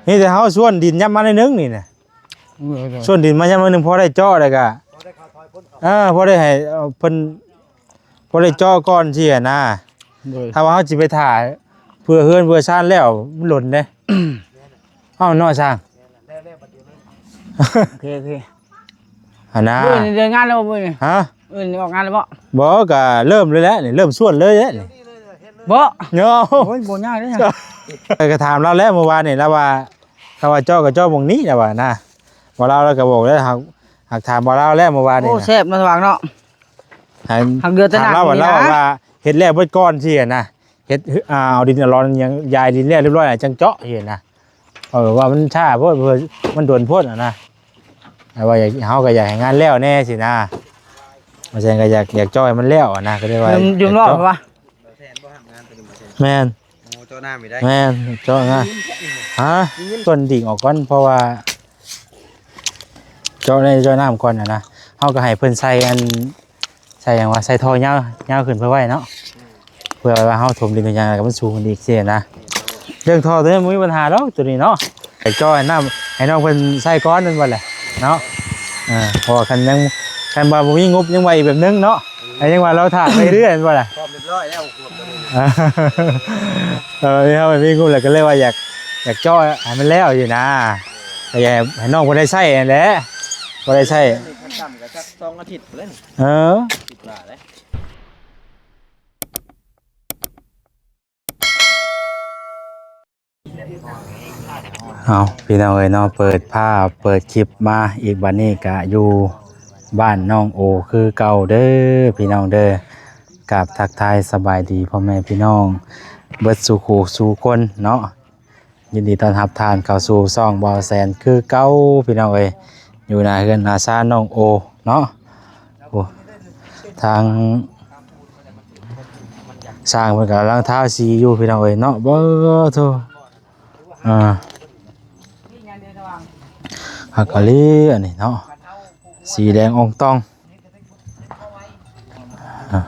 ມີແຕ່ເຮົາສວນດິນຫຍັບມາໜ້ອຍໜຶ່ງນີ້ນະ ສວນດິນມາຫຍັບໜ້ອຍໜຶ່ງ ພໍໄດ້ເຈາະແລ້ວກະ ເອີ ພໍໄດ້ໃຫ້ເພິ່ນ ພໍໄດ້ເຈາະກ່ອນຊີ້ຫັ້ນນະ. ໂດຍ ຖ້າວ່າເຮົາຊິໄປຖ້າເພື່ອເຮືອນເພື່ອຊານແລ້ວ ມັນດົນເດ້. ເອົ້າເນາະຊ່າງ ໂອເຄ ໂອເຄ ຫັ້ນນະ. ມື້ນີ້ເດີນງານແລ້ວບໍ່ມື້ນີ້? ຮະ? ມື້ນີ້ອອກງານແລ້ວບໍ່? ບໍ່ ກະເລີ່ມເລີຍແຫຼະນີ້ ເລີ່ມສວນເລີຍແຫຼະນີ້. ບໍ່ ເນາະ ໂອ້ຍ ບໍ່ຍາກເດ້. ກະຖາມລາວແລ້ວມື້ວານນີ້ ລາວວ່າ ຖ້າວ່າເຈາະກະເຈາະໝ່ອງນີ້ ລາວວ່ານະ. ບໍ່ລາວ ລາວກະບອກແລ້ວ ຫາກ ຫາກຖາມບໍ່ລາວແລ້ວມື້ວານນີ້ ໂອ້ ນະ ແຊບເນາະ ສະຫວ່າງເນາະ. ໃຫ້ ຖາມລາວວ່າ ລາວວ່າເຮັດແລ້ວເບິດກ່ອນຊີ້ຫັ້ນນະ ເຮັດ ອ່າ ເອົາດິນເອົາລອນຫຍັງ ຢາຍດິນແລ້ວຮຽບຮ້ອຍ ຈັ່ງເຈາະຊີ້ນະ. ເອີ ວ່າມັນຊ້າໂພດ ມັນດົນໂພດຫັ້ນນະ. ແຕ່ວ່າຢາກ ເຮົາກໍຢາກໃຫ້ງານແລ້ວແດ່ຊີ້ນະ. ວ່າຊັ້ນກໍຢາກ ຢາກເຈາະໃຫ້ມັນແລ້ວຫັ້ນນະ ກໍເລີຍວ່າ ຍືມ ຍືມລອບວ່າ ແມ່ນ ໂອ້ ເຈາະນ້ຳອີກໄດ້ ແມ່ນ ເຈາະນະ. ຮະ? ຕົ້ນດິກອອກກ່ອນ ເພາະວ່າເຈາະໃນ ເຈາະນ້ຳກ່ອນຫັ້ນນະ. ເຮົາກໍໃຫ້ເພິ່ນໃສ່ອັນ ໃສ່ຫຍັງວະ ໃສ່ທໍ່ຍາວ ຍາວຂຶ້ນໄປໄວ້ເນາະ ເພື່ອວ່າເຮົາຖົມດິນຖົມຫຍັງແລ້ວກໍມັນສູງຂຶ້ນອີກຊີ້ນະ. ເລື່ອງທໍ່ໂຕນີ້ບໍ່ມີບັນຫາດອກ ໂຕນີ້ເນາະ. ໃຫ້ເຈາະໃຫ້ນ້ຳ ໃຫ້ນ້ອງເພິ່ນໃສ່ກ່ອນແມ່ນບໍ່ແຫຼະເນາະ. ເອີ ເພາະວ່າຄັນຍັງ ຄັນວ່າບໍ່ມີງົບຍັງວ່າອີກແບບໜຶ່ງເນາະ. ແຕ່ຍັງວ່າລາວຖ້າໄປເລື້ອຍແມ່ນບໍ່ລະ? ພ້ອມຮຽບຮ້ອຍແລ້ວ ເອີ ເຮົາມີງົບແລ້ວກໍເລີຍວ່າຢາກ ຢາກເຈາະໃຫ້ມັນແລ້ວຢູ່ນະ. ກໍຢາກໃຫ້ ໃຫ້ນ້ອງເພິ່ນໄດ້ໃຊ້ຫັ້ນແຫຼະ ບໍ່ໄດ້ໃຊ້ ຂັ້ນຕ່ຳກໍຈັກສອງອາທິດພຸ້ນແຫຼະ. ເອີ ຄິດວ່າເດ້. ເອົາ ພີ່ນ້ອງເອີຍເນາະ ເປີດພາບເປີດຄລິບມາອີກ ບັດນີ້ກະຢູ່ບ້ານນ້ອງໂອຄືເກົ່າເດີພີ່ນ້ອງເດີ. ກາບທັກທາຍສະບາຍດີພໍ່ແມ່ພີ່ນ້ອງເບິດສູ່ຄູ່ສູ່ຄົນເນາະ. ຍິນດີຕ້ອນຮັບທ່ານເຂົ້າສູ່ຊ່ອງບ່າວແສນຄືເກົ່າພີ່ນ້ອງເອີຍ. ຢູ່ໜ້າເຮືອນໜ້າຊານນ້ອງໂອເນາະ. ໂອ້ ທາງຊ່າງເພິ່ນກຳລັງທາສີຢູ່ພີ່ນ້ອງເອີຍເນາະ. ເບິ່ງໂທ້ ອ່າ ຄັກອີ່ຫຼີອັນນີ້ເນາະ ສີແດງອ່ອງຕ່ອງ. ອ່າ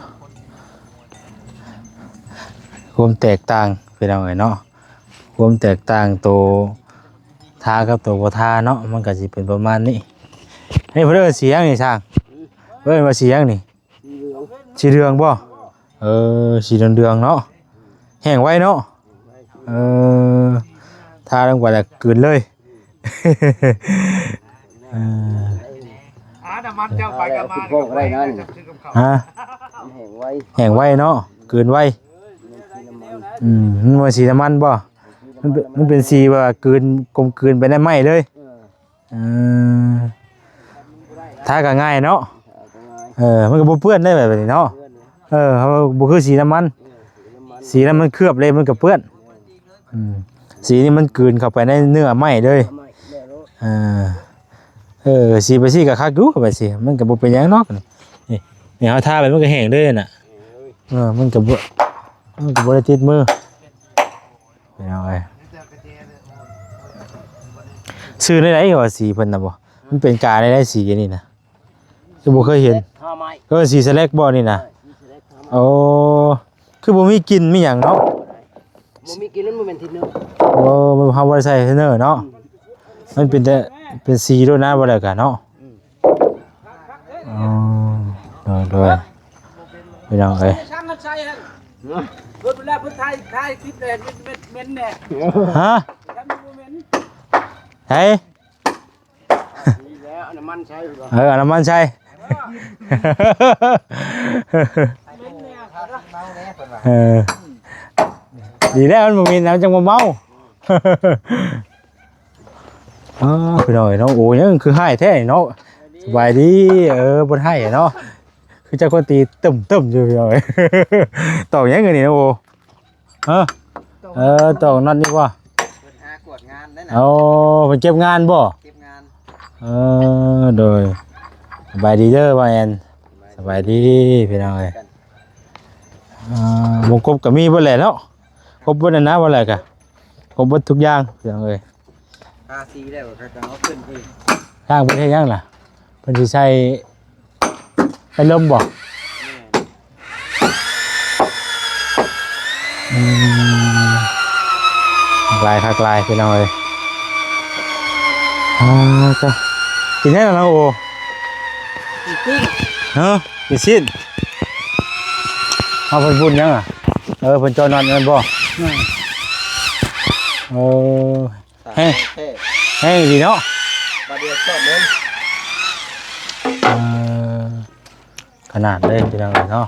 ຄວາມແຕກຕ່າງພີ່ນ້ອງເອີຍເນາະ ຄວາມແຕກຕ່າງໂຕທາກັບໂຕບໍ່ທາເນາະ ມັນກໍຊິເປັນປະມານນີ້. ນີ້ເພິ່ນເອີ້ນສີຫຍັງນີ້ຊ່າງ? ເອີ້ນວ່າສີຫຍັງນີ້? ສີເຫຼືອງ ສີເຫຼືອງບໍ່? ເອີ ສີເຫຼືອງໆເນາະ ແຫ້ງໄວເນາະ. ເອີ ທາລົງໄປແລ້ວກືນເລີຍ. ເອີ ອາ ນ້ຳມັນເຈົ້າໄປກັບມາ ກິນພ້ອມກໍໄດ້ນະນີ້. ຮະ? ມັນແຫ້ງໄວ ແຫ້ງໄວເນາະ ກືນໄວ. ອືມ ມັນບໍ່ແມ່ນສີນ້ຳມັນບໍ່? ມັນເປັນ ມັນເປັນສີແບບວ່າກືນ ກົມກືນໄປໃນໄມ້ເລີຍ. ເອີ ເອີ ທາກໍງ່າຍເນາະ. ເອີ ມັນກໍບໍ່ເປື້ອນໄດ້ແບບນີ້ເນາະ. ເອີ ເຮົາບໍ່ຄືສີນ້ຳມັນ ເອີ ສີນ້ຳມັນເຄື່ອບເລີຍ ມັນກໍເປື້ອນ. ອືມ ສີນີ້ມັນກືນເຂົ້າໄປໃນເນື້ອໄມ້ເລີຍ. ເອີ ເອີ ສີໄປຊີ້ກໍຄັກຢູ່ ໄປຊີ້ ມັນກໍບໍ່ເປັນຫຍັງດອກ. ນີ້ ນີ້ເຮົາທາໄປມັນກໍແຫ້ງເລີຍນະ. ເອີ ມັນກໍບໍ່ ມັນກໍບໍ່ໄດ້ຕິດມື. ພີ່ນ້ອງເອີຍ ຊື່ແນວໃດວ່າສີເພິ່ນນະບໍ່? ມັນເປັນກາແນວໃດສີອັນນີ້ນະ? ຄືບໍ່ເຄີຍເຫັນ. ເອີ້ນສີສະແລັກບໍ່ນີ້ນະ? ໂອ້ ຄືບໍ່ມີກິ່ນມີຫຍັງເນາະ? ບໍ່ມີກິ່ນ ມັນບໍ່ແມ່ນທິນເນີ. ໂອ້ ເຮົາບໍ່ໄດ້ໃສ່ທິນເນີເນາະ. ອືມ ມັນເປັນແຕ່ ເປັນສີໂລດນະ ບໍ່ໄດ້ກະເນາະ. ອືມ ອໍ ໂດຍ ໂດຍ ພີ່ນ້ອງເອີຍ. ຮະ? ໃສ? ເອີ ເອົານ້ຳມັນໃສ່ ເອີ ດີແລ້ວ ມັນບໍ່ມີນ້ຳ ຈັ່ງບໍ່ເມົາ. ອ້າ ພີ່ນ້ອງເອີຍ ນ້ອງໂອຍັງຄືຮ້າຍແທ້ເນາະ. ສະບາຍດີ ເອີ ບໍ່ຮ້າຍເນາະ ຄືຈັກຄົນຕີຕຶ້ມໆຢູ່ ພີ່ນ້ອງເອີຍ. ຕອກຫຍັງອັນນີ້ນ້ອງໂອ? ຮະ? ເອີ ຕອກນັດນີ້ບໍ່? ເພິ່ນຫາກວດງານໄດ້ນະ. ໂອ້ ເພິ່ນເກັບງານບໍ່? ເກັບງານ. ເອີ ໂດຍ ສະບາຍດີເດີ ບ່າວແອນ. ສະບາຍດີ ພີ່ນ້ອງເອີຍ. ອ່າ ວົງກົບກໍມີເບິດແຫຼະເນາະ. ຄົບເບິດນັ້ນນະ ວ່າແຫຼະກະ ຄົບເບິດທຸກຢ່າງ ພີ່ນ້ອງເອີຍ. ທາສີແລ້ວກໍເອົາຂຶ້ນອີກ. ທາງເພິ່ນເຮັດຫຍັງລະ? ເພິ່ນຊິໃສ່ພັດລົມບໍ່? ແມ່ນ. ອືມ ຄັກຫຼາຍ ຄັກຫຼາຍ ພີ່ນ້ອງເອີຍ. ອ່າ ເຈົ້າ ກິນຫຍັງລະນ້ອງໂອ? ກິນປີ້ງ ຮະ? ກິນຊີ້ນ? ເອົາ ເພິ່ນບຸນຫຍັງອະ? ເອີ ເພິ່ນເຈາະນັອດແມ່ນບໍ່? ແມ່ນ ເອີ ແຮງ ແຮງດີເນາະ ບາດດຽວເຈາະເລີຍ ເອີ ຂະໜາດເລີຍພີ່ນ້ອງເອີຍເນາະ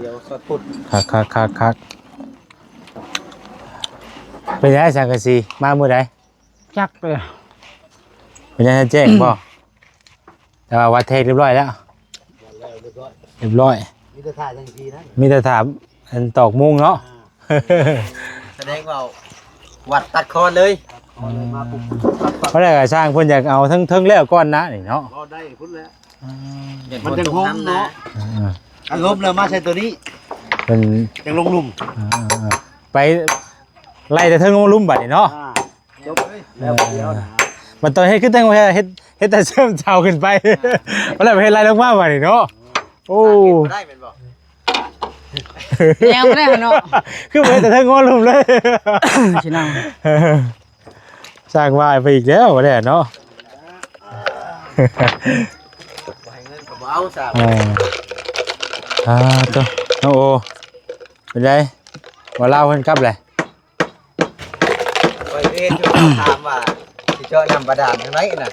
ດຽວສອດພຸດ ຄັກໆໆໆ ເປັນໄງສັງກະສີ ມາມື້ໃດ? ຈັກເລີຍ ເປັນຫຍັງ ແຈ້ງບໍ່? ແຕ່ວ່າວັດແທກຮຽບຮ້ອຍແລ້ວ ຮຽບຮ້ອຍ ມີແຕ່ຖ້າສັງກະສີນະ ມີແຕ່ຖ້າອັນຕອກມຸງເນາະ ສະແດງວ່າວັດຕັດຄອນເລີຍ ມາປຸບ ຕອນແລກກໍຊ່າງເພິ່ນຢາກເອົາເທິງໆແລ້ວກ່ອນນະນີ້ເນາະ ເວົ້າໄດ້ພຸ້ນແຫຼະ ມັນຈັ່ງໂຮມເນາະ ອ່າ ອັນລົມແລ້ວມາໃສ່ຕົວນີ້ ເພິ່ນຈັ່ງລົງລຸ່ມ ອ່າ ໄປໄລ່ແຕ່ເທິງລົງລຸ່ມບັດນີ້ເນາະ ອ່າ ຈົບເລີຍ ແລ້ວດຽວນະ ມັນຕ້ອງເຮັດຄືແຕ່ງວ່າເຮັດ ເຮັດແຕ່ເສີມເສົາຂຶ້ນໄປ ອ່າ ແລ້ວເຮັດໄລ່ລົງມາບັດນີ້ເນາະ ໂອ້ ໄດ້ແມ່ນບໍ່? ແນວບໍ່ໄດ້ເນາະ ຄືບໍ່ເຮັດແຕ່ເທິງງົວລຸ່ມເລີຍ ຊິນັ່ງ ສ້າງວ່າໄປອີກແລ້ວບັດນີ້ເນາະ ບໍ່ໃຫ້ເງິນກໍບໍ່ເອົາຊະ ເອີ ອ່າ ໂຕ ນ້ອງໂອ ເປັນໃດ? ວ່າລາວເພິ່ນກັບແຫຼະ ຂ້ອຍເຫັນຢູ່ ເຂົາຖາມວ່າຊິເຈາະນ້ຳບາດານທາງໃດນະ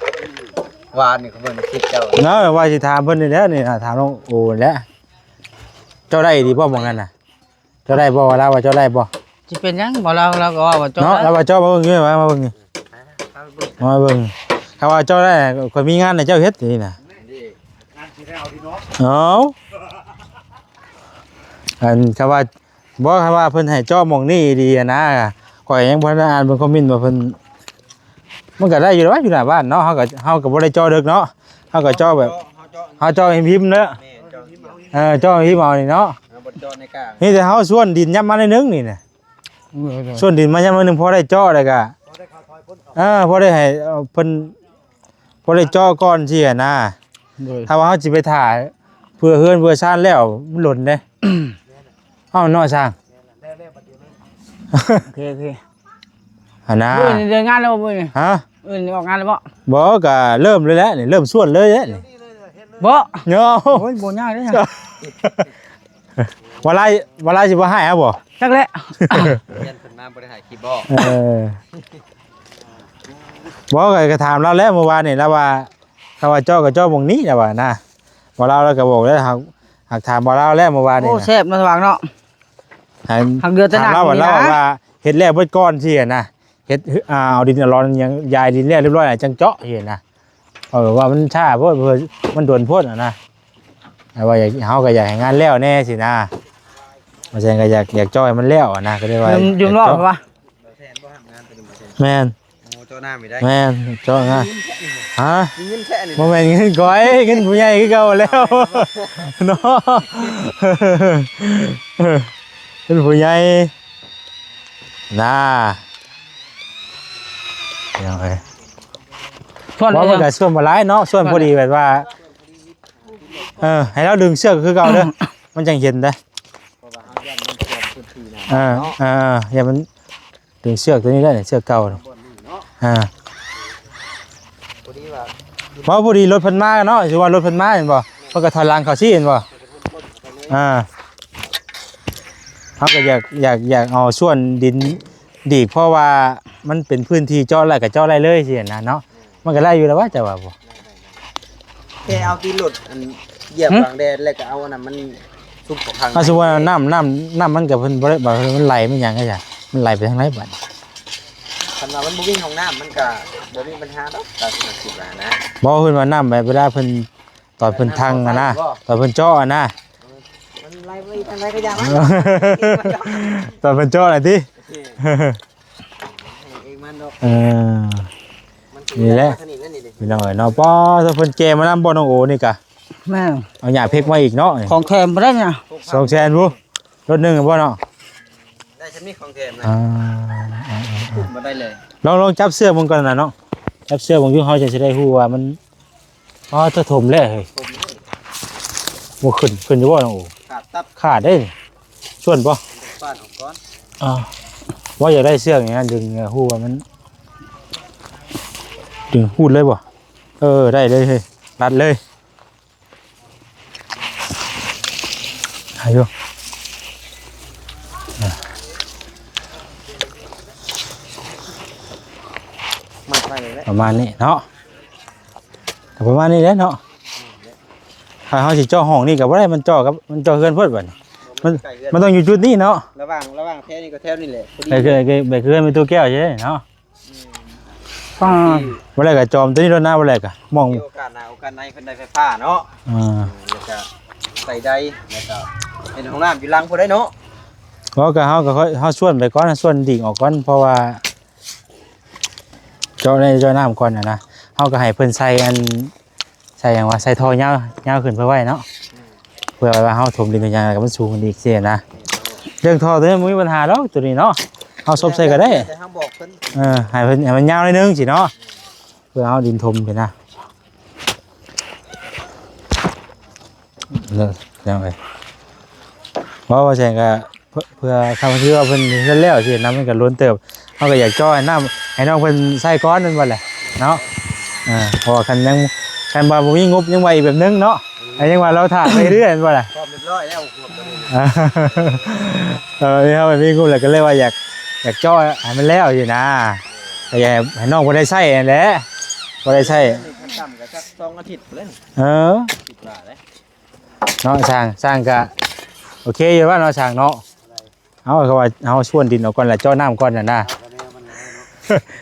ວານນີ້ເຂົາເບິ່ງຄລິບເຈົ້າ ເນາະ ວ່າຊິຖາມເພິ່ນນີ້ແຫຼະ ນີ້ຖາມນ້ອງໂອນີ້ແຫຼະ ເຈາະໄດ້ອີ່ຫຼີບໍ່ໝ່ອງນັ້ນນະ? ເຈາະໄດ້ບໍ່? ວ່າລາວວ່າເຈາະໄດ້ບໍ່? ຊິເປັນຫຍັງ? ບໍ່ ລາວ ລາວກໍວ່າ ວ່າເຈາະເນາະ ໄດ້ ລາວວ່າເຈາະ ມາເບິ່ງຢູ່ ມາ ມາເບິ່ງຢູ່ ມາເບິ່ງ ຖ້າວ່າເຈາະໄດ້ ຂ້ອຍມີງານໃຫ້ເຈົ້າເຮັດນີ້ນະ ເອົ້າ ອັນ ຄຳວ່າ ບໍ່ ຄຳວ່າເພິ່ນໃຫ້ເຈາະໝ່ອງນີ້ດີຫັ້ນນະ ຂ້ອຍຍັງບໍ່ທັນໄດ້ອ່ານເບິ່ງຄອມເມັນວ່າເພິ່ນ ມັນກໍໄດ້ຢູ່ແຫຼະວ່າ ຢູ່ໜ້າບ້ານເນາະ ເຮົາກໍ ເຮົາກໍບໍ່ໄດ້ເຈາະເລິກເນາະ ເຮົາກໍເຈາະແບບ ເຈາະ ເຮົາເຈາະເຮັດພິມເດີ ແມ່ນ ເຈາະເຮັດພິມເອົາ ເອີ ເຈາະເຮັດພິມເອົານີ້ເນາະ ເຮົາບໍ່ເຈາະໃນກາງ ມີແຕ່ເຮົາສ່ວນດິນຍັບມາໜ້ອຍໜຶ່ງນີ້ນະ ເອີ ສ່ວນດິນມາຍັບໜ້ອຍໜຶ່ງ ພໍໄດ້ເຈາະແລ້ວກໍ ພໍໄດ້ເຂົ້າຖອຍພົ້ນເຂົ້າ ເອີ ພໍໄດ້ໃຫ້ ເອີ ເພິ່ນ ພໍໄດ້ເຈາະກ່ອນຊີ້ຫັ້ນນະ ໂດຍ ຖ້າວ່າເຮົາຊິໄປຖ້າເພື່ອເຮືອນເພື່ອຊານແລ້ວ ມັນດົນເດ້ ເອົ້າ ເນາະຊ່າງ ໂອເຄ ໂອເຄ ຫັ້ນນະ ມື້ອື່ນເລີຍງານແລ້ວບໍ່ມື້ນີ້? ຮະ? ມື້ອື່ນອອກງານແລ້ວບໍ່? ບໍ່ ກະເລີ່ມເລີຍແຫຼະນີ້ ເລີ່ມຊວນເລີຍແຫຼະນີ້ ບໍ່? ໂອ້ຍ ບໍ່ຍາກເດ້ ວ່າລາຍ ວ່າລາຍຊິບໍ່ໃຫ້ເຮົາບໍ່? ຈັກແຫຼະ ຢ້ານເພິ່ນມາບໍ່ໄດ້ຖ່າຍຄລິບບໍ່? ເອີ ບໍ່ ກະ ກະຖາມລາວແລ້ວມື້ວານນີ້ ລາວວ່າ ຖ້າວ່າເຈາະກໍເຈາະໝ່ອງນີ້ລະວ່ານະ ບໍ່ ລາວ ລາວກໍບອກແລ້ວ ຫາກ ຫາກຖາມບໍ່ ລາວແລ້ວມື້ວານນີ້ ໂອ້ ນະ ແຊບເນາະ ສະຫວ່າງເນາະ ຫາກເດືອດຕະໜັກ ລາວວ່າ ລາວວ່າເຮັດແລ້ວເບິດກ່ອນຊີ້ນະ ເຮັດ ອ່າ ເອົາດິນເອົາລອນຫຍັງ ຢາຍດິນແລ້ວຮຽບຮ້ອຍ ຈັ່ງເຈາະຊີ້ນະ ເອີ ວ່າມັນຊ້າໂພດ ມັນດົນໂພດຫັ້ນນະ ແຕ່ວ່າຢາກ ເຮົາກໍຢາກໃຫ້ງານແລ້ວແດ່ຊີ້ນະ ວ່າຊັ້ນກໍຢາກ ຢາກເຈາະໃຫ້ມັນແລ້ວຫັ້ນນະ ກໍເລີຍວ່າ ຢູ່ນອກວ່າ ແມ່ນ ໂອ້ ເຈາະນ້ຳນີ້ໄດ້ ແມ່ນ ເຈາະນະ ຮະ ມີເງິນແທ້ນີ້ ບໍ່ແມ່ນເງິນຂ້ອຍ ເງິນຜູ້ໃຫຍ່ຄືເກົ່າແລ້ວ ເນາະ ເປັນຜູ້ໃຫຍ່ນະ ພີ່ນ້ອງເອີຍ ເວົ້າມັນກໍສ່ວນບໍ່ຫຼາຍເນາະ ສ່ວນພໍດີແບບວ່າ ເອີ ໃຫ້ລາວດຶງເຊືອກຄືເກົ່າເດີ ມັນຈັ່ງເຫັນເດ້ ເພາະວ່າເຮົາຢ້ານມັນຖ້ວມພື້ນທີ່ນະ ເອີ ເນາະ ເອີ ຢ້ານມັນ ດຶງເຊືອກຕົວນີ້ໄດ້ ເຊືອກເກົ່າ ບ່ອນນີ້ເນາະ ອ່າ ພໍດີວ່າ ເວົ້າພໍດີລົດເພິ່ນມາເນາະ ຄືວ່າລົດເພິ່ນມາແມ່ນບໍ່ ເພິ່ນກໍຖອຍຫຼັງເຂົ້າຊີ້ແມ່ນບໍ່ ອ່າ ເຮົາກໍຢາກ ຢາກ ຢາກເອົາສ່ວນດິນດີກ ເພາະວ່າມັນເປັນພື້ນທີ່ເຈາະໄດ້ກໍເຈາະໄດ້ເລີຍຊີ້ນະເນາະ ມັນກໍໄດ້ຢູ່ແລ້ວວ່າ ເຈົ້າວ່າບໍ່? ແຄ່ເອົາຕີນລົດ ອັນ ຢຽບ ຫຶ? ບັງແດດ ແລ້ວກໍເອົາອັນນັ້ນມັນ ຊຸບເຂົ້າຂ້າງ ເອົາ ສົມມຸດວ່ານ້ຳ ນ້ຳ ນ້ຳມັນກໍເພິ່ນບໍ່ໄດ້ ແບບມັນໄຫຼມັນຫຍັງກໍຢ່າ ມັນໄຫຼໄປທາງໃດບັດ? ຄັນວ່າມັນບໍ່ມີຫ້ອງນ້ຳ ມັນກໍບໍ່ມີບັນຫາດອກ ຕາມທີ່ເຮົາຄິດວ່ານະ ບໍ່ ເພິ່ນວ່ານ້ຳແບບເວລາເພິ່ນ ຕອນເພິ່ນຖັງຫັ້ນນະ ຕອນເພິ່ນເຈາະຫັ້ນນະ ມັນໄຫຼໄປທາງໃດກໍຢ່າມັນ ຕອນເພິ່ນເຈາະນະຕິ ເອີ ເອີ ນີ້ແຫຼະ ພີ່ນ້ອງເອີຍເນາະ ປ້າ ເພິ່ນແກ່ມານຳບໍ່ ນ້ອງໂອນີ້ກະ ແມ່ນ ເອົາຫຍ້າເພັກມາອີກເນາະ ຂອງແຖມບໍ່ໄດ້ນະ ສອງແສນພຸ້ນ ລົດໜຶ່ງບໍ່ເນາະ ໄດ້ຊ່ຳນີ້ຂອງແຖມນະ ອ່າ ບໍ່ໄດ້ເລີຍ ລອງ ລອງຈັບເຊືອກເບິ່ງກ່ອນນະເນາະ ຈັບເຊືອກເບິ່ງຢູ່ ເຮົາຈັ່ງຊິໄດ້ຮູ້ວ່າມັນ ອໍ ຖະຖົມແລ້ວເຮີ້ຍ ບໍ່ຂຶ້ນ ຂຶ້ນຢູ່ບໍ່ນ້ອງໂອ ຂາດຕັບ ຂາດເດ້ ສ່ວນບໍ່ ປາດອອກກ່ອນ ອ່າ ວ່າຢາກໄດ້ເຊືອກນີ້ນະ ດຶງ ຮູ້ວ່າມັນ ອືມ ຮູດເລີຍບໍ່? ເອີ ໄດ້ເລີຍເຮີ້ຍ ລັດເລີຍ ໄດ້ຢູ່ ມັດໄວ້ເລີຍແຫຼະ ປະມານນີ້ເນາະ ກໍປະມານນີ້ແຫຼະເນາະ. ຖ້າເຮົາຊິເຈາະຫ້ອງນີ້ກໍບໍ່ໄດ້ ມັນເຈາະກັບ ມັນເຈາະເຮືອນໂພດບັດນີ້ ມັນ ໃກ້ເຮືອນ ມັນຕ້ອງຢູ່ຈຸດນີ້ເນາະ ລະຫວ່າງ ລະຫວ່າງແຖວນີ້ກັບແຖວນີ້ແຫຼະ ພໍດີ ແບບຄື ແບບຄືເຮືອນແມ່ຕູ້ແກ້ວຊີ້ເນາະ. ອືມ ບໍ່ແລ້ວກໍຈອມຕົວນີ້ໂລດນະ ບໍ່ແລ້ວກໍໝ່ອງ ໂອກາດໜ້າໂອກາດໃນເພິ່ນໄດ້ໄຟຟ້າເນາະ. ອ່າ ແລ້ວກໍໃສ່ໄດ ແລ້ວກໍເປັນຫ້ອງນ້ຳຢູ່ຫຼັງພຸ້ນໄດ໋ເນາະ. ເຮົາກໍ ເຮົາກໍຄ່ອຍ ເຮົາຊວນໄປກ່ອນ ຊວນດິ້ງອອກກ່ອນ ເພາະວ່າ ເຈາະໃນ ເຈາະນ້ຳກ່ອນນະນະ ເຮົາກໍໃຫ້ເພິ່ນໃສ່ອັນ ໃສ່ຫຍັງວະ ໃສ່ທໍ່ຍາວ ຍາວຂຶ້ນໄປໄວ້ເນາະ ເພື່ອວ່າເຮົາຖົມດິນຖົມຫຍັງແລ້ວກໍມັນສູງຂຶ້ນອີກຊີ້ນະ. ເລື່ອງທໍ່ຕົວນີ້ບໍ່ມີບັນຫາດອກ ຕົວນີ້ເນາະ ເຮົາສົບໃສ່ກໍໄດ້ ແຕ່ເຮົາບອກເພິ່ນ ເອີ ໃຫ້ເພິ່ນ ໃຫ້ມັນຍາວໜ້ອຍໜຶ່ງຊີ້ເນາະ ເພື່ອເຮົາດິນຖົມຊີ້ນະ. ເລີຍ ເລີຍ ເພາະວ່າແຊງກໍ ເພື່ອ ເພື່ອ ຖ້າເພິ່ນ ເພື່ອເພິ່ນເຮັດແລ້ວຊີ້ນະ ມັນກໍລົ້ນເຕີບ ເຮົາກໍຢາກເຈາະໃຫ້ນ້ຳ ໃຫ້ນ້ອງເພິ່ນໃຊ້ກ່ອນແມ່ນບໍ່ແຫຼະເນາະ. ເອີ ເພາະວ່າຄັນຍັງ ຄັນວ່າບໍ່ມີງົບ ຍັງວ່າອີກແບບໜຶ່ງເນາະ ແຕ່ຍັງວ່າລາວຖ້າໄປເລື້ອຍແມ່ນບໍ່ລະ ພ້ອມຮຽບຮ້ອຍແລ້ວ. ເອີ ເຮົາມີງົບແລ້ວກໍເລີຍວ່າຢາກ ຢາກເຈາະໃຫ້ມັນແລ້ວຊີ້ນະ ກໍຢາກໃຫ້ ໃຫ້ນ້ອງເພິ່ນໄດ້ໃຊ້ຫັ້ນແຫຼະ ບໍ່ໄດ້ໃຊ້ ຂັ້ນຕ່ຳກໍຈັກສອງອາທິດພຸ້ນແຫຼະ. ເອີ ຄິດວ່າເດ້ ເນາະ ຊ່າງ ຊ່າງກະໂອເຄຢູ່ວ່າເນາະ ຊ່າງເນາະ. ເຮົາກໍວ່າເຮົາຊວນດິນອອກກ່ອນ ແລ້ວເຈາະນ້ຳກ່ອນຫັ້ນນະ.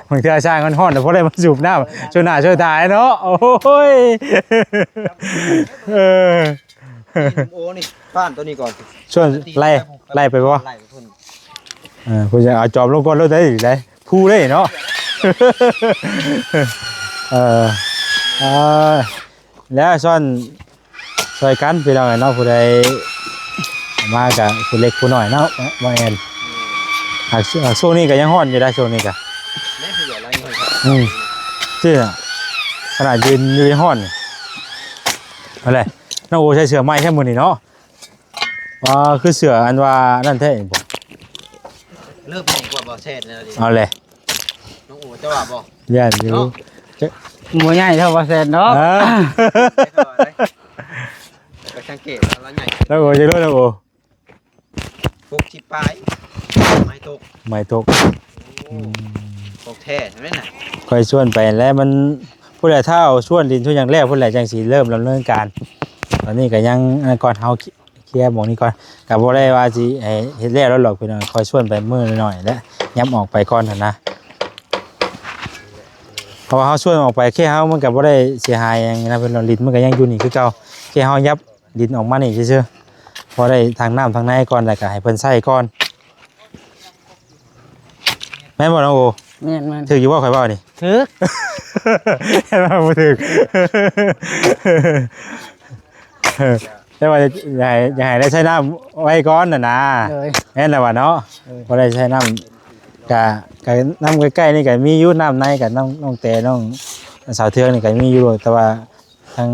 ບາງເທື່ອຊ່າງມັນຮ້ອນ ແລ້ວບໍ່ໄດ້ມາສູບນ້ຳ ໂຊໜ້າໂຊຕາເນາະ. ໂອ້ຍ ເອີ ໂອ້ ນີ້ ຟານຕົວນີ້ກ່ອນ ຊວນໄລ່ ໄລ່ໄປບໍ່? ໄລ່ໄປພຸ້ນ ເອີ ເພິ່ນຈະເອົາຈອມລົງກ່ອນໂລດໄດ໋ ໄດ້ ພູເດ້ເນາະ. ເອີ ອ່າ ແລ້ວຊ່ອນ ຊ່ອຍກັນພີ່ນ້ອງເນາະ ຜູ້ໃດມາກະຜູ້ເລັກຜູ້ນ້ອຍເນາະ ບໍ່ແມ່ນ ອາ ຊ່ວງນີ້ກໍຍັງຮ້ອນຢູ່ໄດ໋ ຊ່ວງນີ້ກະ ອືມ ຊີ້ນະ ຂະໜາດຢືນຢູ່ຍັງຮ້ອນ. ເອົາແຫຼະ ນ້ອງໂອໃສ່ເສື້ອໃໝ່ແທ້ມື້ນີ້ເນາະ ວ່າຄືເສື້ອອັນວ່ານັ້ນແທ້ບໍ່ ເລີ່ມໃຫຍ່ກວ່າບໍ່ແຊດແລ້ວ. ເອົາແຫຼະ ນ້ອງໂອເຈົ້າວ່າບໍ່? ຢ້ານຢູ່ ເນາະ ຈະ ບໍ່ໃຫຍ່ເທົ່າບໍ່ແຊດດອກ. ເອີ ໄປສັງເກດວ່າລາວໃຫຍ່ ນ້ອງໂອຈັກໂລ ນ້ອງໂອ? ຫົກສິບປາຍ ໄມ້ຕົກ ໄມ້ຕົກ. ໂອ້ ອືມ ຕົກແທ້ແມ່ນນະ ຂ້ອຍຊວນໄປແລ້ວ ມັນ ພຸ້ນແຫຼະ ຖ້າເອົາຊວນດິນຊວນຫຍັງແລ້ວ ພຸ້ນແຫຼະ ຈັ່ງຊິເລີ່ມດຳເນີນການ. ຕອນນີ້ກໍຍັງ ອັນນັ້ນກ່ອນ ເຮົາ ເຄຍໝ່ອງນີ້ກ່ອນ ກໍບໍ່ໄດ້ວ່າຊິໃຫ້ເຮັດແລ້ວແລ້ວດອກພີ່ນ້ອງ ຄ່ອຍຊວນໄປມື້ໜ້ອຍໆ ແລະ ຫຍັບອອກໄປກ່ອນຫັ້ນນະ ເພາະວ່າເຮົາຊວນອອກໄປ ແຄ່ເຮົາມັນກໍບໍ່ໄດ້ເສຍຫາຍຫຍັງນະ ເພິ່ນວ່າດິນມັນກໍຍັງຢູ່ນີ້ຄືເກົ່າ ແຄ່ເຮົາຫຍັບດິນອອກມານີ້ຊື່ໆ ພໍໄດ້ທາງນ້ຳທາງໃນກ່ອນ ແລ້ວກໍໃຫ້ເພິ່ນໃຊ້ກ່ອນ ແມ່ນບໍ່ນ້ອງໂອ? ແມ່ນໆ ຖືກຢູ່ບໍ່ຂ້ອຍເວົ້ານີ້? ຖືກ ແມ່ນບໍ່? ບໍ່ຖືກ ແຕ່ວ່າຢາກໃຫ້ ຢາກໃຫ້ໄດ້ໃຊ້ນ້ຳໄວ້ກ່ອນນະນາ. ໂດຍ ແມ່ນແລ້ວວ່າເນາະ. ໂດຍ ບໍ່ໄດ້ໃຊ້ນ້ຳ ກະ ກະນ້ຳໃກ້ໆນີ້ກະມີຢູ່ ນ້ຳໃນກະນ້ອງ ນ້ອງແຕ ນ້ອງສາວເທືອງນີ້ກະມີຢູ່ ແຕ່ວ່າທາງ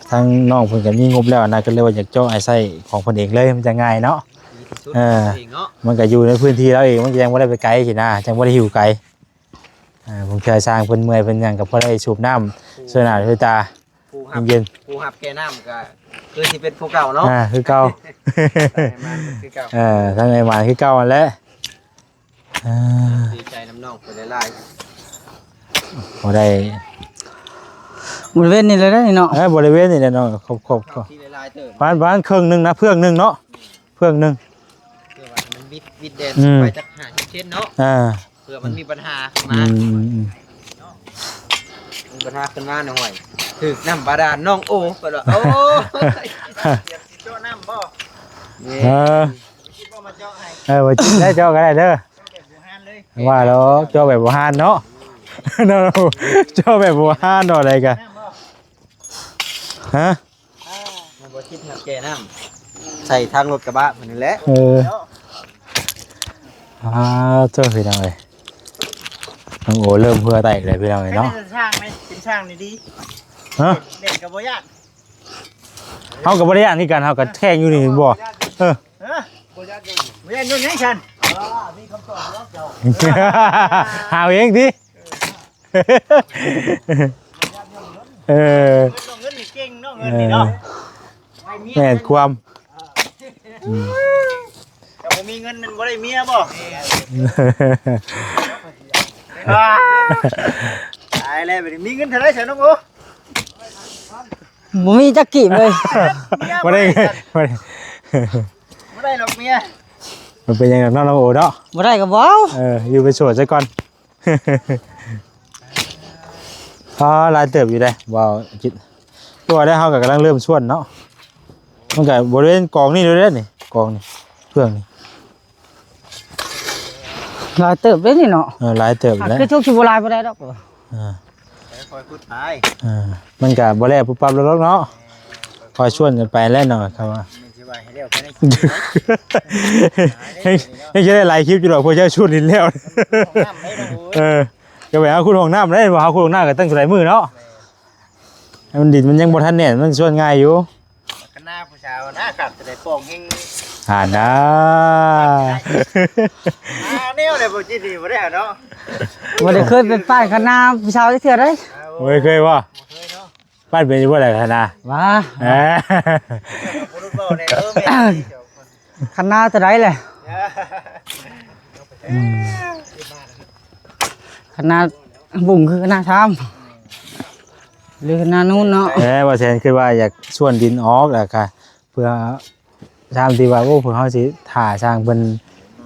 ທາງນ້ອງເພິ່ນກະມີງົບແລ້ວນະ ກໍເລີຍວ່າຢາກເຈາະໃຫ້ໃຊ້ຂອງເພິ່ນເອງເລີຍ ມັນຈະງ່າຍເນາະ. ດີທີ່ສຸດ ເອີ ເອງເນາະ ມັນກະຢູ່ໃນພື້ນທີ່ລາວເອງ ມັນກະຍັງບໍ່ໄດ້ໄປໄກຊີ້ນະ ຈັ່ງບໍ່ໄດ້ຫິວໄກ. ອ່າ ບາງເທື່ອຊ່າງເພິ່ນເມື່ອຍເພິ່ນຫຍັງກໍພໍໄດ້ສູບນ້ຳ ໂອ້ ຊ່ວຍໜ້າຊ່ວຍຕາ ຜູ້ຮັບ ເຢັນໆ ຜູ້ຮັບແກ່ນ້ຳກໍຄືຊິເປັນຜູ້ເກົ່າເນາະ. ອ່າ ຄືເກົ່າ ທາງອ້າຍໝານຄືເກົ່າ ເອີ ທາງອ້າຍໝານຄືເກົ່າຫັ້ນແຫຼະ. ອ່າ ດີໃຈນຳນ້ອງເພິ່ນຫຼາຍໆ ບໍ່ໄດ້ ບໍລິເວນນີ້ແຫຼະເນາະ. ເອີ ບໍລິເວນນີ້ແຫຼະເນາະ ຄອບ ຄອບ ປານ ປານເຄິ່ງໜຶ່ງນະ ເຟືອງໜຶ່ງເນາະ ເຟືອງໜຶ່ງ ເພື່ອວ່າໃຫ້ມັນວິດ ວິດແດນ ອືມ ໄປຈັກຫ້າສິບເຊັນເນາະ. ອ່າ ເພື່ອມັນມີບັນຫາຂຶ້ນມາ ອືມ ເນາະ ມີບັນຫາຂຶ້ນມາໜ້ອຍ ຖືກນ້ຳບາດານນ້ອງໂອ ເພິ່ນວ່າ ໂອ້ຍ ເຈາະນ້ຳບໍ່? ເອີ ເອີ ບໍ່ເຈາະໃຫ້ ເອີ ບໍ່ເຈາະ ໄດ້ເຈາະກໍໄດ້ເດີ ເຈາະແບບບູຮານເລີຍ ວ່າແລ້ວ ເຈາະແບບບູຮານເນາະ ເນາະ ເຈາະແບບບູຮານເນາະ ໄດ້ກະ ນ້ຳບໍ່? ຮະ? ອ່າ ມັນບໍ່ຄິດຫາແກ່ນ້ຳ ໃສ່ທາງລົດກະບະພຸ້ນແຫຼະ. ເອີ ອ່າ ໂທ້ ພີ່ນ້ອງເອີຍ ນ້ອງໂອເລີ່ມເຫື່ອແຕກເລີຍ ພີ່ນ້ອງເອີຍເນາະ. ເປັນຊ່າງໄໝ? ເປັນຊ່າງນີ້ດີ. ຮະ? ເຫຼັ້ນກໍບໍ່ຢ້ານ. ເຮົາກໍບໍ່ໄດ້ຢ້ານຄືກັນ ເຮົາກໍແຂ່ງຢູ່ນີ້ແມ່ນບໍ່? ເອີ ຮະ? ບໍ່ຢ້ານ ບໍ່ຢ້ານໂດນຫຍັງຊັ້ນ? ຫາເອງຕິ. ເອີ ເງິນນີ້ເກັ່ງເນາະ ເງິນນີ້ເນາະ ເອີ ແມ່ນຄວາມ ອືມ ຖ້າບໍ່ມີເງິນມັນບໍ່ໄດ້ເມຍບໍ່? ຕາຍແລ້ວ ບັດນີ້ມີເງິນເທົ່າໃດຊະນ້ອງໂອ? ບໍ່ມີຈັກກີບເລີຍ ບໍ່ໄດ້ ບໍ່ໄດ້ ບໍ່ໄດ້ດອກເມຍ ມັນເປັນຫຍັງດອກເນາະ ນ້ອງໂອເນາະ ບໍ່ໄດ້ກໍບໍ່ເອົາ ເອີ ຢູ່ເປັນໂສດຊະກ່ອນ ອໍ ຫຼາຍເຕີບຢູ່ເດ້ ເວົ້າຈິດ ຕົວະໄດ້ ເຮົາກໍກຳລັງເລີ່ມຊວນເນາະ ມັນກໍບໍລິເວນກອງນີ້ເດ້ ນີ້ ກອງນີ້ ເຟືອງນີ້ ຫຼາຍເຕີບເດ້ນີ້ເນາະ ເອີ ຫຼາຍເຕີບແລ້ວ ຄືຈຸກຊິບໍ່ຫຼາຍປານໃດດອກ ເອີ ຄ່ອຍຂຸດໄປ ເອີ ມັນກະບໍ່ແລ້ວປຸບປັບດອກເນາະ ຄ່ອຍຊວນກັນໄປແຫຼະເນາະ ຄຳວ່າ ແມ່ນຊິວ່າໃຫ້ແລ້ວພາຍໃນ ຍັງ ຍັງຈະໄດ້ຫຼາຍຄລິບຢູ່ດອກ ເພື່ອຈະຊວນດິນແລ້ວ ເອີ ກໍໄປຫາຂຸດຫ້ອງນ້ຳໄດ້ ບໍ່ຫາຂຸດຫ້ອງນ້ຳກໍຕັ້ງຫຼາຍມື້ເນາະ ໃຫ້ມັນ ດິນມັນຍັງບໍ່ທັນແໜ້ນ ມັນຊວນງ່າຍຢູ່ ຄັນໜ້າຜູ້ສາວນະ ຄັກຈະໄດ້ປ່ອງແຮງ ຫັ້ນນາ ຫາແນວໃດບໍ່ຈິດນີ້ບໍ່ໄດ້ເນາະ ບໍ່ໄດ້ເຄີຍໄປປ້ານຄັນນາຜູ້ສາວຈັກເທື່ອເດ້ ບໍ່ເຄີຍບໍ່? ບໍ່ເຄີຍເນາະ ປ້ານເປັນຢູ່ບໍ່ລະຄັນນາ? ຫວາ ເອີ ບໍ່ຮູ້ເວົ້າແດ່ ເອີ ແມ່ນ ຄັນນາຕົວໃດແຫຼະ? ອືມ ຄັນນາບຸ້ງຄືຄັນນາຊາມ ຫຼືຄັນນານູນເນາະ ແຕ່ວ່າແສນຄິດວ່າຢາກຊວນດິນອອກ ແລ້ວກະເພື່ອຊາມທີ່ວ່າ ໂອ້ ພວກເຮົາຊິຖ້າຊ່າງເພິ່ນ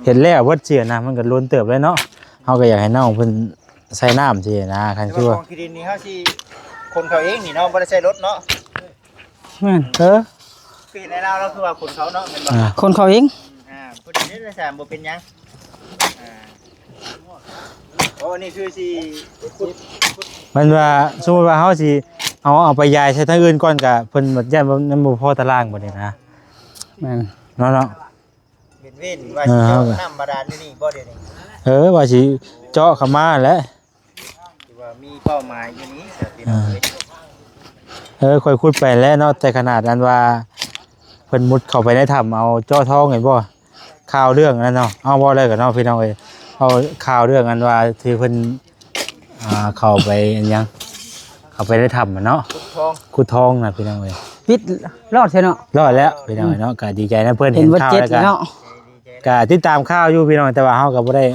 ເຮັດແລ້ວເບິດຊີ້ນະ ມັນກໍດົນເຕີບແລ້ວເນາະ ເຮົາກໍຢາກໃຫ້ນ້ອງເພິ່ນໃສ່ນ້ຳຊີ້ນະ ຄັນຄືວ່າ ແຕ່ວ່າກອງຂີ້ດິນນີ້ເຮົາຊິຂົນເຂົ້າເອງນີ້ເນາະ ບໍ່ໄດ້ໃຊ້ລົດເນາະ? ແມ່ນ ເອີ ຄືເຫັນໃນລາວ ລາວຄືວ່າຂົນເຂົ້າເນາະ ແມ່ນບໍ່? ອ່າ ຂົນເຂົ້າເອງ ອ່າ ພໍດີເດ້ ແຕ່ບໍ່ເປັນຫຍັງ ອ່າ ໂອ້ ນີ້ຄືຊິຂຸດ ມັນວ່າ ສົມມຸດວ່າເຮົາຊິເອົາ ເອົາໄປຢາຍໃສ່ທາງອື່ນກ່ອນ ກະເພິ່ນບັດຢ້ານມັນບໍ່ພໍຕາລາງບັດນີ້ນະ ແມ່ນ ເນາະ ເນາະ ເປັນເວນວ່າ ເອີ ຊິເຈາະນ້ຳບາດານຢູ່ນີ້ບໍ່ດຽວນີ້? ເອີ ວ່າຊິເຈາະເຂົ້າມາແຫຼະ ຄືວ່າມີເປົ້າໝາຍຢູ່ນີ້ ເອີ ເອີ ຂ້ອຍຂຸດໄປແລ້ວເນາະ ແຕ່ຂະໜາດອັນວ່າເພິ່ນມຸດເຂົ້າໄປໃນຖ້ຳ ເອົາເຈາະທອງເຫັນບໍ່? ຂ່າວເລື່ອງອັນນັ້ນເນາະ ເອົາເວົ້າແລ້ວກັນເນາະ ພີ່ນ້ອງເອີຍ ເອົາຂ່າວເລື່ອງອັນວ່າທີ່ເພິ່ນ ອ່າ ເຂົ້າໄປອັນຫຍັງ ເຂົ້າໄປໃນຖ້ຳຫັ້ນເນາະ ຂຸດທອງ ຂຸດທອງນະ ພີ່ນ້ອງເອີຍ ປິດລອດໃຊ່ເນາະ ລອດແລ້ວ ພີ່ນ້ອງເອີຍເນາະ ອືມ ກໍດີໃຈນຳເພິ່ນ ເຫັນຂ່າວແລ້ວກໍ ກໍຕິດຕາມຂ່າວຢູ່ ພີ່ນ້ອງ ແຕ່ວ່າເຮົາກໍບໍ່ໄດ້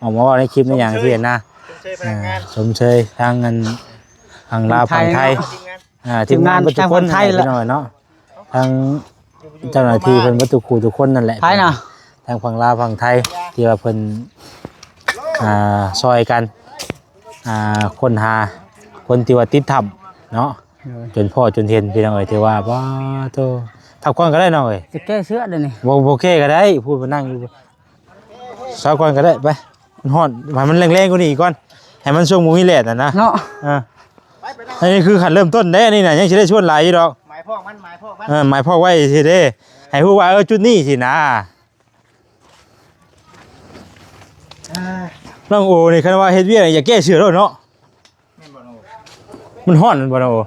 ອອກມາເວົ້າໃນຄລິບໃນຫຍັງຊີ້ນະ ຊົມເຊີຍພະນັກງານ ອ່າ ຊົມເຊີຍທາງອັນ ທາງລາວ ທາງໄທ ທາງໄທເນາະ ອ່າ ທີມງານເບິດທຸກຄົນ ທາງໄທແຫຼະ ພີ່ນ້ອງເນາະ ທາງເຈົ້າໜ້າທີ່ເພິ່ນເບິດທຸກຄູ່ທຸກຄົນນັ້ນແຫຼະ ທາງຝັ່ງລາວຝັ່ງໄທ ທີ່ວ່າເພິ່ນ ອ່າ ຊ່ອຍກັນ ອ່າ ຄົ້ນຫາຄົນທີ່ວ່າຕິດຖ້ຳເນາະ ໂດຍ ຈົນພໍ້ຈົນເຫັນ ພີ່ນ້ອງເອີຍ ຖືວ່າ ປາໂທ້ ພັກຜ່ອນກໍໄດ້ນ້ອງເອີຍ ຈະແກ້ເສື້ອເດ້ນີ້ ບໍ່ ບໍ່ແກ້ກໍໄດ້ ພູດມານັ່ງຢູ່ ເຊົາກ່ອນກໍໄດ້ ໄປ ມັນຮ້ອນ ໃຫ້ມັນແລງໆກວ່ານີ້ອີກກ່ອນ ໃຫ້ມັນຊ່ວງບໍ່ມີແດດຫັ້ນນະ ເນາະ ອ່າ ອັນນີ້ຄືຂັ້ນເລີ່ມຕົ້ນເດ້ ອັນນີ້ນະ ຍັງຊິໄດ້ຊວນຫຼາຍຢູ່ດອກ ໝາຍພອກມັນ ໝາຍພອກມັນ ເອີ ໝາຍພອກໄວ້ຊີ້ເດ້ ໃຫ້ຮູ້ວ່າ ເອີ ຈຸດນີ້ຊີ້ນະ ນ້ອງໂອນີ້ ຄັນວ່າເຮັດວຽກນີ້ ຢ່າແກ້ເສື້ອໂລດເນາະ ແມ່ນບໍ່ນ້ອງໂອ ມັນຮ້ອນແມ່ນບໍ່ນ້ອງໂອ?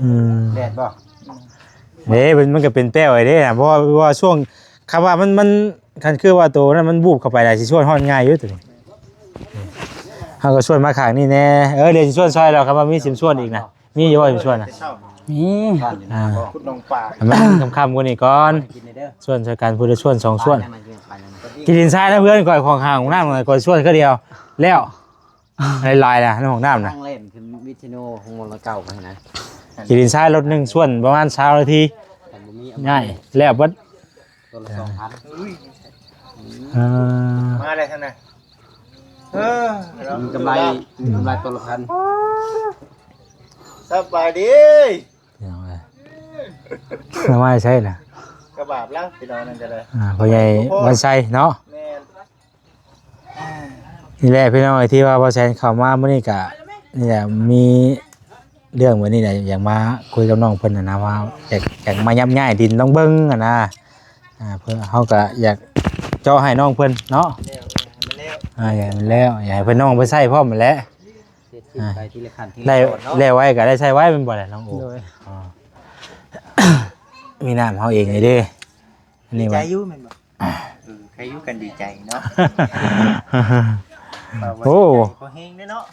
ອືມ ແດດບໍ່? ເດ້ ມັນ ມັນກໍເປັນແປ້ວໄວ້ເດ້ນະ ເພາະວ່າ ເພາະວ່າຊ່ວງ ຄຳວ່າມັນ ມັນ ຄັນຄືວ່າໂຕນັ້ນມັນບູບເຂົ້າໄປລະ ຊິຊວນຮ້ອນງ່າຍຢູ່ໂຕນີ້ ເຮົາກໍຊວນມາຂ້າງນີ້ແດ່ ເອີ ດຽວຊິຊວນຊ່ອຍດອກ ຄຳວ່າມີຊິຊວນອີກນະ ມີຢູ່ບໍ່ຊິຊວນນະ? ມີ ອ່າ ຂຸດໜອງປາ ໃຫ້ມັນຄ່ຳໆກວ່ານີ້ກ່ອນ ຊວນຊ່ອຍກັນ ຜູ້ລະຊວນສອງຊວນ ຂີ້ດິນຊາຍນະເພື່ອນຂ້ອຍ ຂອງຂ້າງຫ້ອງນ້ຳຂ້ອຍຊວນຄືດຽວແລ້ວ ຫຼາຍໆນະ ໃນຫ້ອງນ້ຳນະ ທາງແລ່ນຂຶ້ນວິດຊະໂນຂອງມົນລະເກົ່າໄປນະ ຂີ່ດິນຊາຍລົດໜຶ່ງສ່ວນປະມານຊາວນາທີ ຄັນບໍ່ມີ ງ່າຍແລ້ວເບິດ ຕົວລະສອງພັນ ອ່າ ມາໄດ້ທາງໃດ ເອີ ມີກຳໄລ ມີກຳໄລຕົວລະພັນ ສະບາຍດີ ພີ່ນ້ອງເອີຍ ມາໃສນະ ກະບາບລະ ພີ່ນ້ອງນັ້ນກະໄດ້ ອ່າ ພໍ່ໃຫຍ່ວັນໄຊເນາະ ແມ່ນ ນີ້ແຫຼະພີ່ນ້ອງເອີຍ ທີ່ວ່າບໍ່ແຊນເຂົ້າມາມື້ນີ້ກະ ນີ້ແຫຼະ ມີເລື່ອງແບບນີ້ແຫຼະ ຢາກມາຄຸຍກັບນ້ອງເພິ່ນຫັ້ນນະ ວ່າຢາກ ຢາກມາຍັບຍ້າຍດິນລອງເບິ່ງຫັ້ນນະ ອ່າ ເພື່ອເຮົາກະຢາກເຈາະໃຫ້ນ້ອງເພິ່ນເນາະ ອ່າ ຢາກໃຫ້ມັນແລ້ວ ຢາກໃຫ້ເພິ່ນ ນ້ອງເພິ່ນໃຊ້ພ້ອມຫັ້ນແຫຼະ ເຮັດຂຶ້ນໄປທີລະຂັ້ນທີລະຕອນເນາະ ແລ້ວໄວກະໄດ້ໃຊ້ໄວແມ່ນບໍ່ແຫຼະນ້ອງໂອ ໂດຍ ອໍ ມີນ້ຳເຮົາເອງນີ້ເດ້ ອັນນີ້ ໃຈຢູ່ແມ່ນບໍ່? ເອີ ໃຄ ຢູ່ກັນດີໃຈເນາະ ໂອ້ ບໍ່ເຮັງເດ້ເນາະ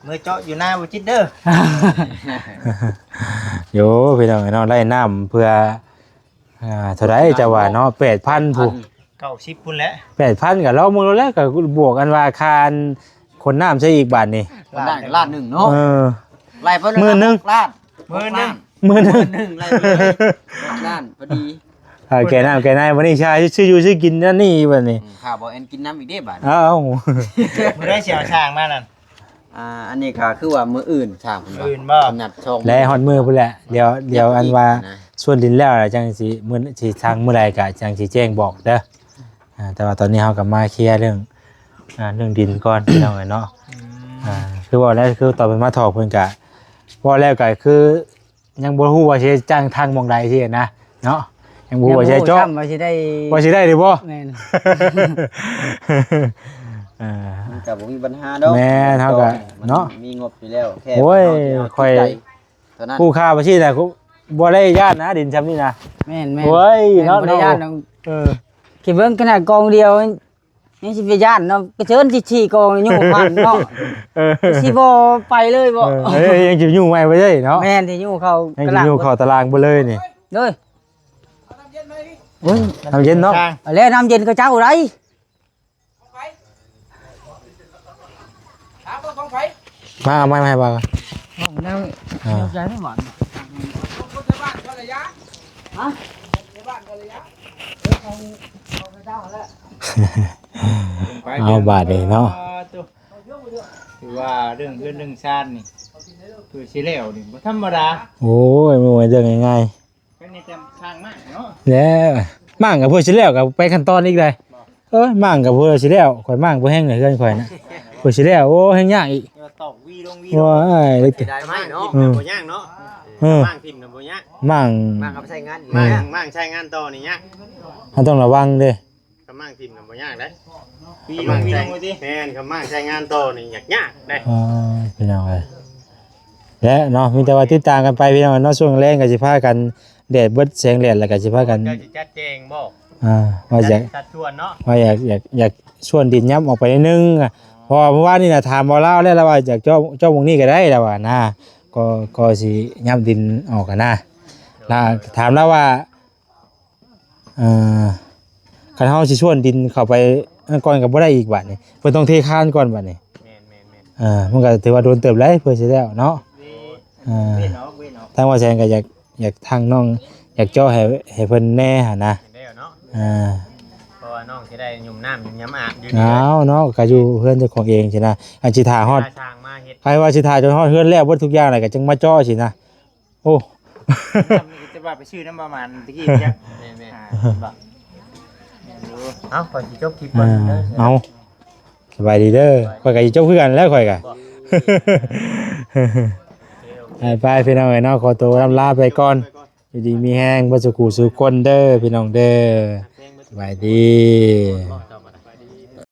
ເມືອເຈາະຢູ່ນາບໍ່ຈິດເດີ ໂຢ ພີ່ນ້ອງເອີຍເນາະ ໄລ່ນ້ຳເພື່ອ ອ່າ ເທົ່າໃດເຈົ້າວ່າເນາະ ແປດພັນພຸ້ນ ເກົ້າສິບພຸ້ນແຫຼະ ແປດພັນກໍລອງເບິ່ງໂລດແຫຼະ ກໍບວກອັນວ່າຄ່າອັນຂົນນ້ຳໃສ່ອີກບາດນີ້ ຄົນນັ້ນກໍລ້ານໜຶ່ງເນາະ ເອີ ໄລ່ໄປ ໝື່ນໜຶ່ງ ລ້ານ ໝື່ນໜຶ່ງ ໝື່ນໜຶ່ງ ໝື່ນໜຶ່ງໄລ່ໄປເລີຍ ລ້ານພໍດີ ເອີ ແກ່ນ້ຳແກ່ໃນ ບັດນີ້ຊາຍຊື້ຢູ່ຊື້ກິນນັ້ນນີ້ບັດນີ້ ອືມ ຂ້າບໍ່ແອນກິນນ້ຳອີກເດ້ບາດນີ້ ເອົ້າ ມື້ໃດຊິເອົາຊ່າງມານັ້ນ ອ່າ ອັນນີ້ກໍຄືວ່າມື້ອື່ນຊ່າງເພິ່ນວ່າ ມື້ອື່ນບໍ່ ກຳນົດສອງ ແລະຮອດມື້ພຸ້ນແຫຼະ ດຽວ ດຽວອັນວ່າ ນະ ຊວນດິນແລ້ວລະຈັ່ງຊິ ມື້ ຊິຊ່າງມື້ໃດກໍຈັ່ງຊິແຈ້ງບອກເດີ ອ່າ ແຕ່ວ່າຕອນນີ້ເຮົາກໍມາເຄຍເລື່ອງ ອ່າ ເລື່ອງດິນກ່ອນ ພີ່ນ້ອງເອີຍເນາະ ອືມ ອ່າ ຄືເວົ້າແລ້ວ ຄືຕອນເພິ່ນມາຖອກເພິ່ນກະ ເວົ້າແລ້ວກະຄືຍັງບໍ່ຮູ້ວ່າຊິຈ້າງທາງໝ່ອງໃດຊີ້ນະເນາະ ຍັງບໍ່ຮູ້ວ່າຊິເຈາະ ຍັງບໍ່ຮູ້ຊ້ຳວ່າຊິໄດ້ ວ່າຊິໄດ້ຫຼືບໍ່ ແມ່ນ ເອີ ມັນກະບໍ່ມີບັນຫາດອກ ແມ່ນ ເຮົາກະ ມັນ ເນາະ ມີງົບຢູ່ແລ້ວ ແຄ່ ໂອ້ຍ ເຮົາຊິເອົາ ຂ້ອຍ ເທົ່ານັ້ນ ຜູ້ຄ້າວ່າຊີ້ນະ ບໍ່ໄດ້ຢ້ານນະ ດິນຊ່ຳນີ້ນະ ແມ່ນໆ ໂອ້ຍ ແມ່ນ ເນາະ ບໍ່ໄດ້ຢ້ານດອກ ເອີ ຄິດເບິ່ງຂະໜາດກອງດຽວ ຍັງຊິໄປຢ້ານເນາະ ກະເຊີນຊິສີ່ກອງຢູ່ພັນເນາະ ເອີ ຊິບໍ່ໄປເລີຍບໍ່ ເອີ ຍັງຊິຢູ່ໃໝ່ໄປເລີຍເນາະ ແມ່ນ ຊິຢູ່ເຂົ້າ ຍັງຊິຢູ່ເຂົ້າຕະລາງໄປເລີຍນີ້ ເດີ ໂອ້ຍ ນ້ຳເຢັນເນາະ ແລ້ວນ້ຳເຢັນເຂົາເຈົ້າໃດ ມາ ເອົາໄມ້ມາໃຫ້ບ່າວກ່ອນ ຂອງແນວ ອ່າ ແນວໃດຫວານ ເອົາບາດນີ້ເນາະ ຖືວ່າເລື່ອງເຮືອນເລື່ອງຊານນີ້ ເພື່ອຊິແລ້ວນີ້ບໍ່ທຳມະດາ ໂອ້ຍ ບໍ່ແມ່ນເລື່ອງງ່າຍໆ ເພິ່ນນີ້ແຕ່ສ້າງມ້າງເນາະ ແລ້ວມ້າງກໍເພື່ອຊິແລ້ວກໍໄປຂັ້ນຕອນອີກໃດ ເອີຍ ມ້າງກໍເພື່ອຊິແລ້ວ ຂ້ອຍມ້າງບໍ່ແຮງເຮືອນຂ້ອຍນະ ເພື່ອຊິແລ້ວ ໂອ້ ແຮງຍາກອີກ ແຕ່ວ່າຕອກວີລົງວີ ໂອ້ຍ ເສຍດາຍມ້າງເນາະ ອືມ ບໍ່ຍາກເນາະ ເອີ ມ້າງຖິ້ມນະບໍ່ຍາກ ມ້າງ ມ້າງເອົາໄປໃຊ້ງານ ອືມ ມ້າງ ມ້າງໃຊ້ງານຕໍ່ນີ້ຍາກ ເຮົາຕ້ອງລະວັງເດ້ ຄັນມ້າງຖິ້ມນະບໍ່ຍາກເດ້ ວີລົງວີລົງວ່າຕິ ແມ່ນ ຄັນມ້າງໃຊ້ງານຕໍ່ນີ້ຍາກໆເດ້ ອ່າ ພີ່ນ້ອງເອີຍ ແລະເນາະ ມີແຕ່ວ່າຕິດຕາມກັນໄປພີ່ນ້ອງເນາະ ຊ່ວງແລງກໍຊິພາກັນ ແດດເບິດແສງແດດ ແລ້ວກໍຊິພາກັນ ເຈົ້າຊິຈັດແຈງບໍ່ ອ່າ ວ່າຢາກ ຈັດຊວນເນາະ ວ່າຢາກ ຢາກ ຢາກຊວນດິນຫຍັບອອກໄປໜ້ອຍໜຶ່ງ ເພາະວ່າມື້ວານນີ້ນະ ຖາມບໍ່ລາວແລ້ວ ລາວວ່າຢາກເຈາະ ເຈາະໝ່ອງນີ້ກໍໄດ້ ລາວວ່ານະ ກໍ ກໍຊິຫຍັບດິນອອກຫັ້ນນະ ລະຖາມລາວວ່າ ເອີ ຄັນເຮົາຊິຊວນດິນເຂົ້າໄປນັ້ນກ່ອນກໍບໍ່ໄດ້ອີກບາດນີ້ ເພິ່ນຕ້ອງເທຄານກ່ອນບາດນີ້ ແມ່ນໆໆ ເອີ ມັນກໍຖືວ່າດົນເຕີບແລ້ວເພື່ອຊິແລ້ວເນາະ ເອີ ເວົ້ນອອກ ເວັ້ນອອກ ທາງວ່າແສງກໍຢາກ ຢາກທາງນ້ອງ ຢາກເຈາະໃຫ້ ໃຫ້ເພິ່ນແດ່ຫັ້ນນະ ເຫັນແລ້ວເນາະ ເອີ ເພາະວ່ານ້ອງຊິໄດ້ຫຍຸ້ມນ້ຳຫຍຸ້ມຢາມອາບຢູ່ນີ້ ອ້າວເນາະ ກໍຢູ່ເຮືອນເຈົ້າຂອງເອງຊີ້ນະ ອັນຊິຖ້າຮອດ ຖ້າຊ່າງມາເຮັດ ໃຜວ່າຊິຖ້າຈົນຮອດເຮືອນແລ້ວເບິດທຸກຢ່າງແລ້ວກໍຈຶ່ງມາເຈາະຊີ້ນະ ໂອ້ ຈະວ່າໄປຊື້ນຳປະມານຕະກີ້ຈັກ ແມ່ນໆ ອ່າ ເອົາ ຂ້ອຍຊິຈົບຄລິບກ່ອນເດີ ອ່າ ເອົາ ສະບາຍດີເດີ ຂ້ອຍກໍຊິຈົບຄືກັນແລ້ວ ຂ້ອຍກໍ ໄປໆ ພີ່ນ້ອງເອີຍເນາະ ຂໍໂຕລ່ຳລາໄປກ່ອນ ຢູ່ດີມີແຮງເບິດສູ່ຄູ່ສູ່ຄົນເດີ ພີ່ນ້ອງເດີ ສະບາຍດີ.